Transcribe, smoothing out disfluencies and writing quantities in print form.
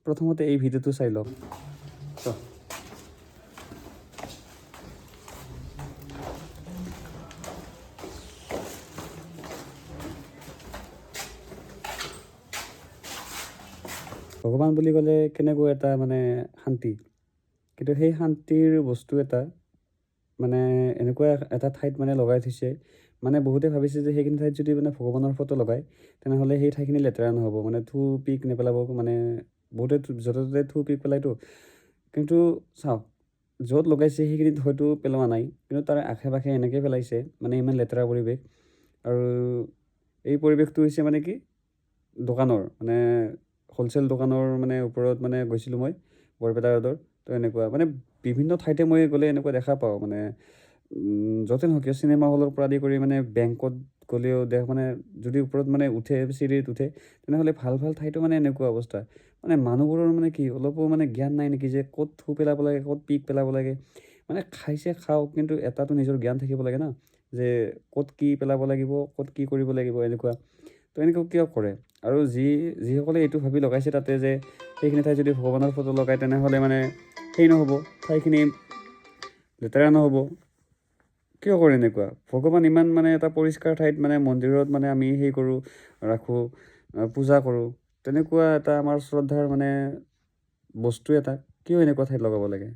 প্ৰথমতে এই ভিডিঅ'টো চাই লওক। চ, ভগৱান বুলি ক'লে কেনেকুৱা এটা মানে শান্তি, কিন্তু সেই শান্তিৰ বস্তু এটা মানে এনেকুৱা এটা ঠাইত মানে লগাই থৈছে। মানে বহুতে ভাবিছে যে সেইখিনি ঠাইত যদি মানে ভগৱানৰ ফটো লগায়, তেনেহ'লে সেই ঠাইখিনি লেতেৰা নহ'ব, মানে থু পিক নেপেলাব। মানে বহুতে য'তে ত'তে থু পিক পেলায়তো। কিন্তু চাওক, য'ত লগাইছে সেইখিনিত হয়তো পেলোৱা নাই, কিন্তু তাৰ আশে পাশে এনেকৈ পেলাইছে। মানে ইমান লেতেৰা পৰিৱেশ। আৰু এই পৰিৱেশটো হৈছে মানে কি দোকানৰ, মানে হ'লচেল দোকানৰ মানে ওপৰত মানে গৈছিলোঁ মই বৰপেটা ৰোডৰ। তো এনেকুৱা মানে বিভিন্ন ঠাইতে মই গ'লে এনেকুৱা দেখা পাওঁ। মানে য'তে নহওক কিয়, চিনেমা হলৰ পৰা আদি কৰি মানে বেংকত গ'লেও দেখ, মানে যদি ওপৰত মানে উঠে, চিৰিত উঠে, তেনেহ'লে ভাল ভাল ঠাইতো মানে এনেকুৱা অৱস্থা। মানে মানুহবোৰৰ মানে কি অলপো মানে জ্ঞান নাই নেকি যে ক'ত থু পেলাব লাগে, ক'ত পিক পেলাব লাগে? মানে খাইছে খাওক, কিন্তু এটাতো নিজৰ জ্ঞান থাকিব লাগে ন, যে ক'ত কি পেলাব লাগিব, ক'ত কি কৰিব লাগিব এনেকুৱা। তো এনেকুৱা কিয় কৰে? আৰু যিসকলে এইটো ভাবি লগাইছে তাতে যে সেইখিনি ঠাইত যদি ভগৱানৰ ফটো লগায়, তেনেহ'লে মানে সেই নহ'ব, ঠাইখিনি লেতেৰা নহ'ব, কিয় কৰে এনেকুৱা? ভগৱান ইমান মানে এটা পৰিষ্কাৰ ঠাইত, মানে মন্দিৰত মানে আমি সেই কৰোঁ, ৰাখোঁ, পূজা কৰোঁ, তেনেকুৱা এটা আমাৰ শ্ৰদ্ধাৰ মানে বস্তু এটা কিয় এনেকুৱা ঠাইত লগাব লাগে?